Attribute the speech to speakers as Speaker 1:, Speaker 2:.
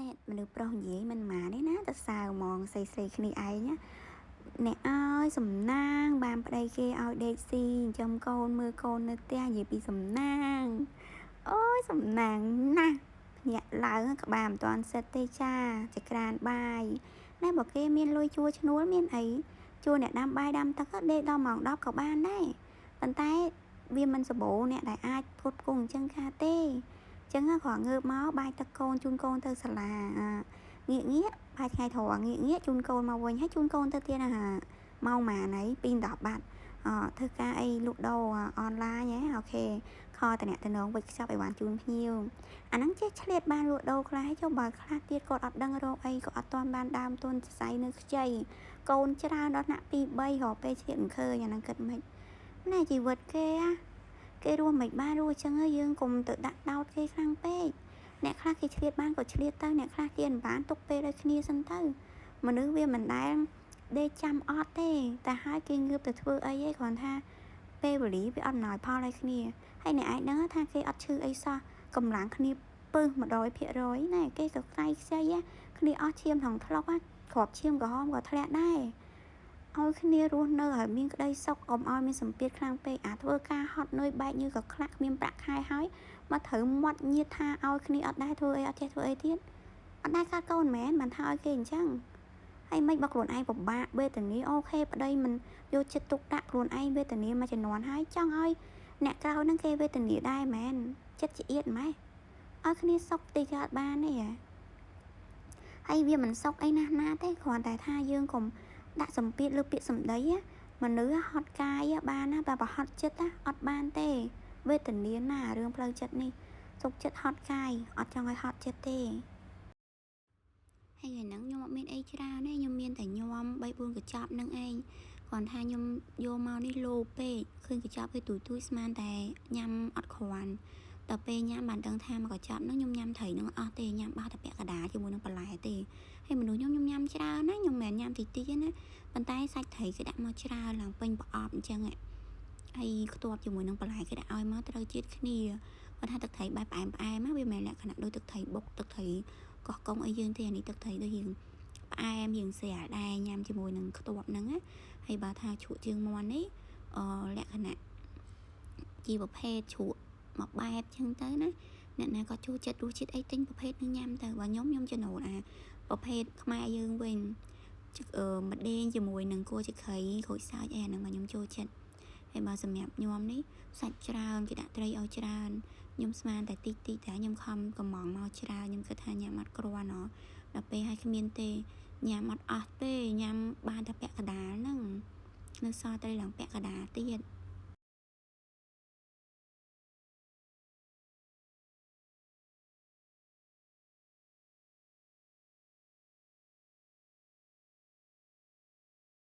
Speaker 1: ណែមនុស្សប្រុសនិយាយមិនម៉ានេះណាទៅសើហ្មងស្រីស្រីគ្នាឯងណាអ្នកឲ្យសំណាងបានប្តីគេឲ្យដេកស៊ីចិញ្ចឹមកូនមើលកូននៅផ្ទះនិយាយពីសំណាងអូយសំណាងណាស់ភ្ញាក់ឡើងក្បាលមិនទាន់សិតទេចាចក្រានបាយណែបើគេមានលុយជួឈ្នួលមានអីជួអ្នកដាំបាយដាំទឹកដេកដល់ម៉ោង10ក៏បានដែរប៉ុន្តែវាមិនសម្បូរអ្នកដែលអាចផ្គត់ផ្គង់អញ្ចឹងខាទេចឹងគ្រាន់ងើបមកបាយទឹកកូនជូនកូនទៅសាលាងាកងាកបាយថ្ងៃត្រង់ងាកងាកជូនកូនមកវិញហើយជូនកូនទៅទៀតណាម៉ោងម៉ានហើយ2:10បាត់អធ្វើការអីលក់ដូរអនឡាញហ៎ OK ខតំណតំណងវិចខ្ចប់អីវ៉ាន់ជូនភ្ញៀវអាហ្នឹងចេះឆ្លៀតបានលក់ដូរខ្លះចុះបើខ្លះទៀតគាត់អត់ដឹងរកអីក៏អត់ទាន់បានដើមទុនសរសៃនៅខ្ចីកូនច្រើនដល់ថ្នាក់2 3រាល់ពេលឆ្លៀតមិនឃើញអាហ្នឹងគិតមិនណែជីវិតគេអាគេរស់មិនបានរស់អញ្ចឹងយើងកុំទៅដាក់ដោតគេខ្លាំងពេកអ្នកខ្លះគេឆ្លៀតបានក៏ឆ្លៀតទៅអ្នកខ្លះទៀតមិនបានទុកពេលឲ្យគ្នាសិនទៅមនុស្សវាមិនដែលដេកចាំអត់ទេតែហើយគេងើបទៅធ្វើអីឯងគ្រាន់ថាពេលវេលាវាអត់អំណោយផលឲ្យគ្នាហើយអ្នកឯងដឹងថាគេអត់ឈឺអីសោះកម្លាំងគ្នាពឹស100%ណែគេក៏ខ្សែខ្ចីគ្នាអស់ឈាមថងថ្លុកគ្រាប់ឈាមក្រហមក៏ធ្លាក់ដែរឲ្យគ្នារស់នៅឲ្យមានក្តីសុខកុំឲ្យមានសម្ពាធខ្លាំងពេកអាធ្វើការហត់នឿយបែកញើសក៏ខ្លះគ្មានប្រាក់ខែហើយមកត្រូវមាត់ញៀតថាឲ្យគ្នាអត់ដែរធ្វើអីអត់ចេះធ្វើអីទៀតអត់ដែរកើតកូនមែនបានថាឲ្យគេអញ្ចឹងហើយមិនបើខ្លួនឯងពិបាកវេទនា OK ប្តីមិនយកចិត្តទុកដាក់ខ្លួនឯងវេទនាមួយចំនួនហើយចង់ឲ្យអ្នកក្រោយហ្នឹងគេវេទនាដែរមែនចិត្តជាអៀតម៉េះឲ្យគ្នាសុខតិចអត់បានទេហើយវាមិនសុខអីណាស់ណាទេគ្រាន់តែថាយើងកុំដាក់សម្ពាធលើពាក្យសម្ដីមនុស្សហត់កាយបានណាតែបើហត់ចិត្តអត់បានទេវេទនាណារឿងផ្លូវចិត្តនេះសុខចិត្តហត់កាយអត់ចង់ឲ្យហត់ចិត្តទេហើយថ្ងៃហ្នឹងខ្ញុំអត់មានអីច្រើនទេខ្ញុំមានតែញោម3 4កញ្ចប់នឹងឯងគ្រាន់ថាខ្ញុំយកមកនេះលោពេកឃើញកញ្ចប់គេទូចទូចស្មានតែញ៉ាំអត់គ្រាន់ដល់ពេលញ៉ាំបានដឹងថាមកកញ្ចប់ហ្នឹងខ្ញុំញ៉ាំត្រីហ្នឹងអស់ទេញ៉ាំបោះតែពាក់កណ្ដាលជាមួយនឹងបន្លែទេហើយមនុស្សខ្ញុំខ្ញុំញ៉ាំច្រើនណាខ្ញុំមិនមែនញ៉ាំតិចតិចទេណាប៉ុន្តែសាច់ត្រីគេដាក់មកច្រើនឡើងពេញប្រអប់អញ្ចឹងហើយខ្ទាប់ជាមួយនឹងបន្លែគេដាក់ឲ្យមកត្រូវជាតិគ្នាគាត់ថាទឹកត្រីបែបផ្អែមផ្អែមវាមិនមែនលក្ខណៈដូចទឹកត្រីបុកទឹកត្រីកោះកុងអីយើងទេអានេះទឹកត្រីដូចរៀងផ្អែមរៀងស្រាលដែរញ៉ាំជាមួយនឹងខ្ទាប់ហ្នឹងណាហើយបើថាជ្រក់ជើងមាន់នេះអលក្ខណៈជាប្រភេទជ្រក់មួយបែបចឹងទៅណាអ្នកណាក៏ចូលចិត្តរសជាតិអីទិញប្រភេទនឹងញ៉ាំទៅបើខ្ញុំខ្ញុំចំណូលអាប្រភេទខ្មែរយើងវិញអឺម្ដេងជាមួយនឹងគល់ចក្រីក្រូចសើចអីអាហ្នឹងបើខ្ញុំចូលចិត្តហើយបើសម្រាប់ញោមនេះសាច់ច្រើនគេដាក់ត្រីឲ្យច្រើនខ្ញុំស្មានតែតិចតិចតែខ្ញុំខំកំងមកច្រើនខ្ញុំគិតថាញ៉ាំអត់គ្រាន់ណដល់ពេលឲ្យគ្មានទេញ៉ាំអត់អស់ទេញ៉ាំបានតែពាក់កណ្ដាលហ្នឹងនៅសល់ត្រីឡើងពាក់កណ្ដាលទៀត។